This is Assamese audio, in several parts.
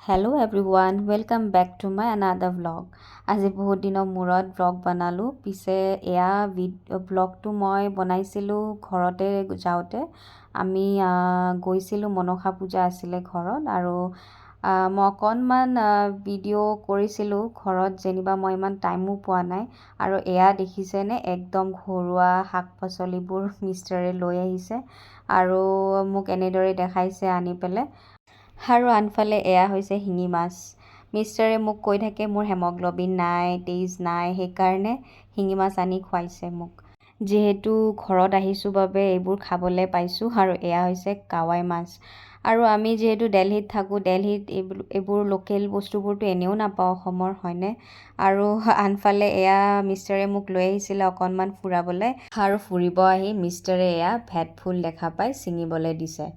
Hello everyone, welcome back to my another vlog. আজি বহুত দিনৰ মূৰত ভ্লগ বনালোঁ। পিছে এয়া ভ্লগটো মই বনাইছিলোঁ ঘৰতে যাওঁতে। আমি গৈছিলোঁ, মনসা পূজা আছিলে ঘৰত আৰু মই অকণমান ভিডিঅ' কৰিছিলোঁ ঘৰত যেনিবা মই ইমান টাইমো পোৱা নাই। আৰু এয়া দেখিছেনে, একদম ঘৰুৱা শাক পাচলিবোৰ মিষ্টাৰে লৈ আহিছে আৰু মোক এনেদৰে দেখাইছে আনি পেলাই। আৰু আনফালে এয়া হৈছে শিঙি মাছ। মিষ্টাৰে মোক কৈ থাকে মোৰ হেমগ্ল'বিন নাই, তেজ নাই, সেইকাৰণে শিঙি মাছ আনি খুৱাইছে মোক। যিহেতু ঘৰত আহিছোঁ বাবে এইবোৰ খাবলৈ পাইছোঁ। আৰু এয়া হৈছে কাৱাই মাছ। আৰু আমি যিহেতু দেলহিত থাকোঁ, দেলহিত এইবোৰ লোকেল বস্তুবোৰতো এনেও নাপাওঁ অসমৰ, হয়নে? আৰু আনফালে এয়া মিষ্টাৰে মোক লৈ আহিছিলে অকণমান ফুৰাবলৈ। আৰু ফুৰিব আহি মিষ্টাৰে এয়া ভেট ফুল দেখা পাই ছিঙিবলৈ দিছে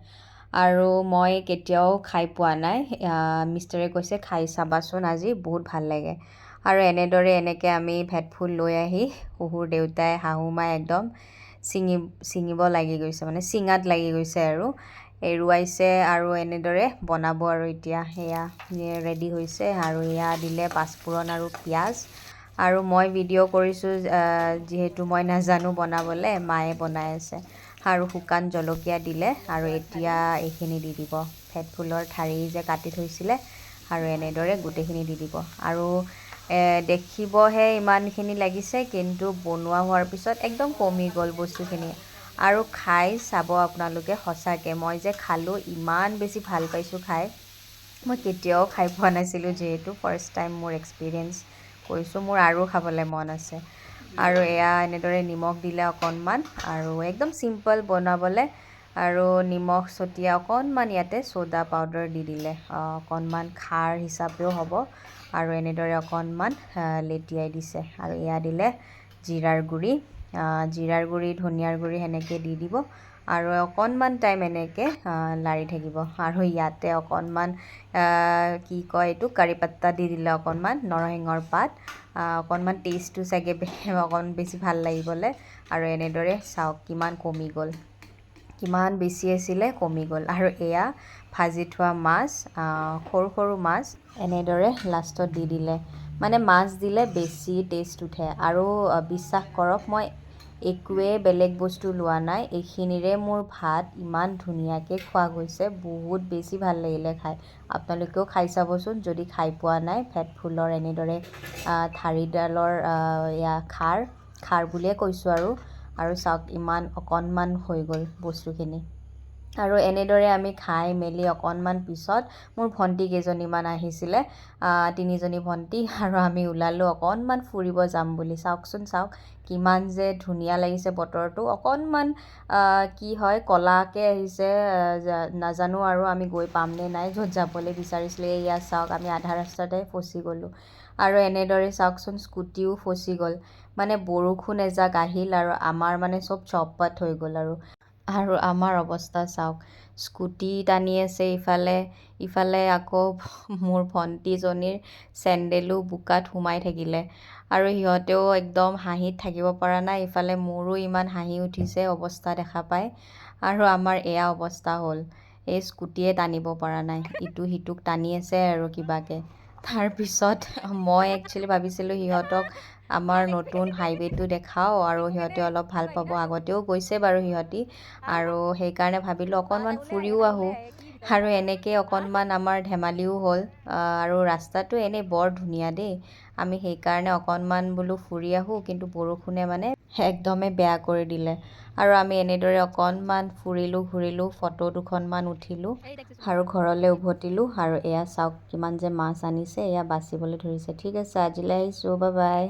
আৰু মই কেতিয়াও খাই পোৱা নাই। মিষ্টাৰে কৈছে, খাই চাবাচোন আজি, বহুত ভাল লাগে। আৰু এনেদৰে এনেকৈ আমি ভেট ফুল লৈ আহি শহুৰ দেউতাই, শাহু মাই একদম ছিঙিব লাগি গৈছে, মানে ছিঙাত লাগি গৈছে আৰু এৰুৱাইছে আৰু এনেদৰে বনাব। আৰু এতিয়া সেয়া ৰেডি হৈছে আৰু এয়া দিলে পাঁচফোৰণ আৰু পিঁয়াজ। আৰু মই ভিডিঅ' কৰিছোঁ, যিহেতু মই নাজানো বনাবলৈ, মায়ে বনাই আছে। আৰু শুকান জলকীয়া দিলে আৰু এতিয়া এইখিনি দি দিব, ভেট ফুলৰ ঠাৰি যে কাটি থৈছিলে, আৰু এনেদৰে গোটেইখিনি দি দিব। আৰু দেখিবহে ইমানখিনি লাগিছে, কিন্তু বনোৱা হোৱাৰ পিছত একদম কমি গ'ল বস্তুখিনি। আৰু খাই চাব আপোনালোকে, সঁচাকৈ মই যে খালোঁ, ইমান বেছি ভাল পাইছোঁ খাই। মই কেতিয়াও খাই পোৱা নাছিলোঁ, যিহেতু ফাৰ্ষ্ট টাইম মোৰ এক্সপিৰিয়েঞ্চ কৰিছোঁ, মোৰ আৰু খাবলৈ মন আছে। আৰু এয়া এনেদৰে নিমখ দিলে অকণমান আৰু একদম চিম্পল বনাবলৈ। আৰু নিমখ ছটিয়াই অকণমান ইয়াতে চ'ডা পাউডাৰ দি দিলে, অকণমান খাৰ হিচাপেও হ'ব। আৰু এনেদৰে অকণমান লেটিয়াই দিছে। আৰু এয়া দিলে জিৰাৰ গুড়ি, জিৰাৰ গুড়ি, ধনিয়াৰ গুড়ি সেনেকৈ দি দিব আৰু অকণমান টাইম এনেকৈ লাৰি থাকিব। আৰু ইয়াতে অকণমান কি কয় এইটো, কাৰি পাত্তা দি দিলে অকণমান, নৰসিংহৰ পাত অকণমান, টেষ্টটো চাগে অকণ বেছি ভাল লাগিবলৈ। আৰু এনেদৰে চাওক কিমান কমি গ'ল, কিমান বেছি আছিলে কমি গ'ল। আৰু এয়া ভাজি থোৱা মাছ, সৰু সৰু মাছ এনেদৰে লাষ্টত দি দিলে। মানে মাছ দিলে বেছি টেষ্ট উঠে। আৰু বিশ্বাস কৰক, মই একোৱেই বেলেগ বস্তু লোৱা নাই, এইখিনিৰে মোৰ ভাত ইমান ধুনীয়াকৈ খোৱা গৈছে। বহুত বেছি ভাল লাগিলে খাই। আপোনালোকেও খাই চাবচোন যদি খাই পোৱা নাই। ভেট ফুলৰ এনেদৰে ঠাৰিডালৰ এয়া খাৰ, খাৰ বুলিয়ে কৈছোঁ আৰু। আৰু চাওক ইমান অকণমান হৈ গ'ল বস্তুখিনি। আৰু এনেদৰে আমি খাই মেলি অকণমান পিছত মোৰ ভণ্টি কেইজনীমান আহিছিলে, তিনিজনী ভণ্টি, আৰু আমি ওলালোঁ অকণমান ফুৰিব যাম বুলি। চাওকচোন, চাওক কিমান যে ধুনীয়া লাগিছে বতৰটো। অকণমান কি হয়, ক'লাকৈ আহিছে, নাজানো আৰু আমি গৈ পামনে নাই য'ত যাবলৈ বিচাৰিছিলোঁ। এয়া চাওক, আমি আধা ৰাস্তাতে ফচি গ'লোঁ। আৰু এনেদৰে চাওকচোন, স্কুটিও ফচি গ'ল। মানে বৰষুণ এজাক আহিল আৰু আমাৰ মানে চব চৌপাট হৈ গ'ল। আৰু আমাৰ অৱস্থা চাওক, স্কুটি টানি আছে ইফালে, ইফালে আকৌ মোৰ ভণ্টিজনীৰ চেণ্ডেলো বোকাত সোমাই থাকিলে আৰু সিহঁতেও একদম হাঁহিত থাকিব পৰা নাই। ইফালে মোৰো ইমান হাঁহি উঠিছে অৱস্থা দেখা পাই। আৰু আমাৰ এয়া অৱস্থা হ'ল, এই স্কুটিয়ে টানিব পৰা নাই, ইটো সিটোক টানি আছে আৰু কিবাকৈ। তাৰপিছত মই একচুৱেলি ভাবিছিলোঁ সিহঁতক আমাৰ নতুন হাইৱেটো দেখাওঁ আৰু সিহঁতে অলপ ভাল পাব। আগতেও গৈছে বাৰু সিহঁতি। আৰু সেইকাৰণে ভাবিলোঁ অকণমান ফুৰিও আহোঁ। আৰু এনেকৈ অকণমান আমাৰ ধেমালিও হ'ল। আৰু ৰাস্তাটো এনেই বৰ ধুনীয়া দেই। আমি সেইকাৰণে অকণমান বোলো ফুৰি আহোঁ, কিন্তু বৰষুণে মানে একদমেই বেয়া কৰি দিলে। আৰু আমি এনেদৰে অকণমান ফুৰিলোঁ, ঘূৰিলোঁ, ফটো দুখনমান উঠিলোঁ আৰু ঘৰলৈ উভতিলোঁ। আৰু এয়া চাওক, কিমান যে মাছ আনিছে, এয়া বাচিবলৈ ধৰিছে। ঠিক আছে, আজিলৈ আহিছোঁ, বাই বাই।